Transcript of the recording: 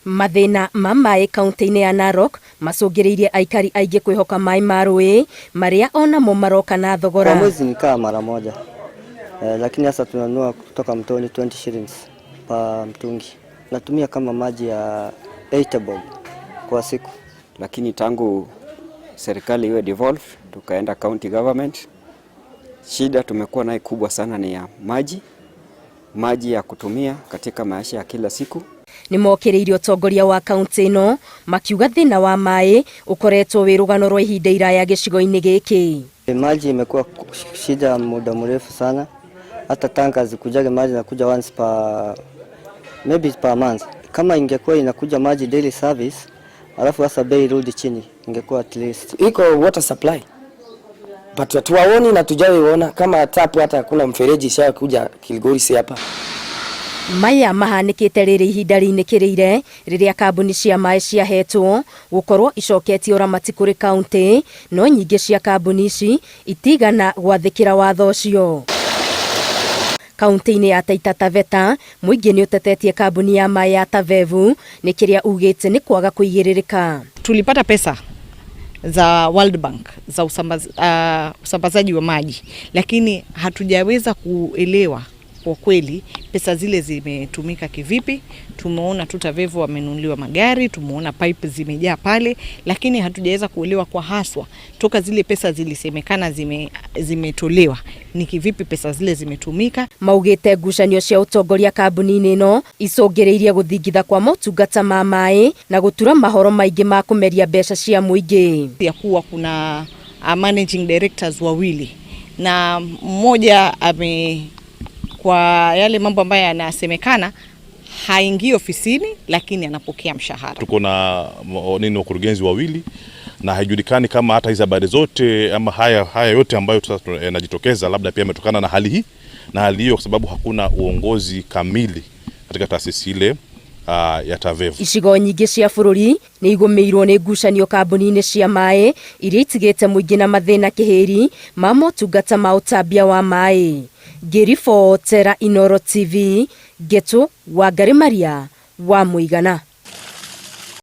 Mathĩna ma maĩ kaunti-inĩ ya Narok macũngĩrĩirie aikari aingĩ kwĩhoka maĩ ma rũĩ marĩa onamo maroka na thogora. Kwa mwezi ni kaa mara moja lakini sasa tunanunua kutoka mtoni 20 shillings pa mtungi. Natumia kama maji ya 8 bob kwa siku. Lakini tangu serikali iwe devolve tukaenda county government, shida tumekuwa nayo kubwa sana ni ya maji, maji ya kutumia katika maisha ya kila siku. Nĩ mokĩrĩire ũtongoria wa kaunti ĩno makiuga thĩna wa maĩ ũkoretwo wĩ rũgano rwa ihinda iraya gĩcigo-inĩ gĩkĩ. Maji imekuwa shida muda mrefu sana, hata tanka zikujage maji nakuja once per maybe per month. Kama ingekuwa inakuja maji daily service, alafu sasa bei irudi chini, ingekuwa at least iko water supply but hatuwaoni na tujaiona kama tap, hata hakuna mfereji ishakuja Kilgoris hapa. Maya mahanĩkĩte rĩrĩ ihinda rĩinĩkĩrĩire rĩrĩa kambuni cia maĩ ciahetwo gũkorwo icoketie ũramati kũrĩ kaunti, no nyingĩ cia kambuni ici itigana gwathĩkĩra watho ũcio. Kaunti-inĩ ya Taita Taveta mũingĩ nĩ ũtetetie kambuni ya maĩ ya Tavevu nĩ kĩrĩa ugĩte nĩ kwaga kũigĩrĩrĩka. Tulipata pesa za World Bank za usambazaji wa maji, lakini hatujaweza kuelewa kwa kweli pesa zile zimetumika kivipi. Tumeona tu Tavevu wamenunuliwa magari, tumeona pipe zimejaa pale, lakini hatujaweza kuelewa kwa haswa toka zile pesa zilisemekana zimetolewa ni kivipi pesa zile zimetumika. Maugĩte ngucanio cia ũtongoria kambuni-inĩ ĩno icũngĩrĩirie gũthingitha kwa motungata ma maĩ na gũtura mahoro maingĩ ma kũmeria mbeca cia mũingĩ. Ya kuwa kuna managing directors wawili na mmoja ame kwa yale mambo ambayo yanasemekana haingii ofisini lakini anapokea mshahara. Tuko na nini wakurugenzi wawili na haijulikani kama hata hizi habari zote ama haya yote ambayo sasa yanajitokeza labda pia yametokana na hali hii na hali hiyo, kwa sababu hakuna uongozi kamili katika taasisi ile ya Tavevu. Icigo nyingĩ cia bũrũri nĩ igũmĩirwo nĩ ngucanio kambuni-inĩ cia maĩ iria itigĩte mũingĩ na mathĩna kĩhĩri ma motungata ma ũtambia wa maĩ. Ngĩribotera Inooro TV, Ngetu Wangari Maria wa Mũigana.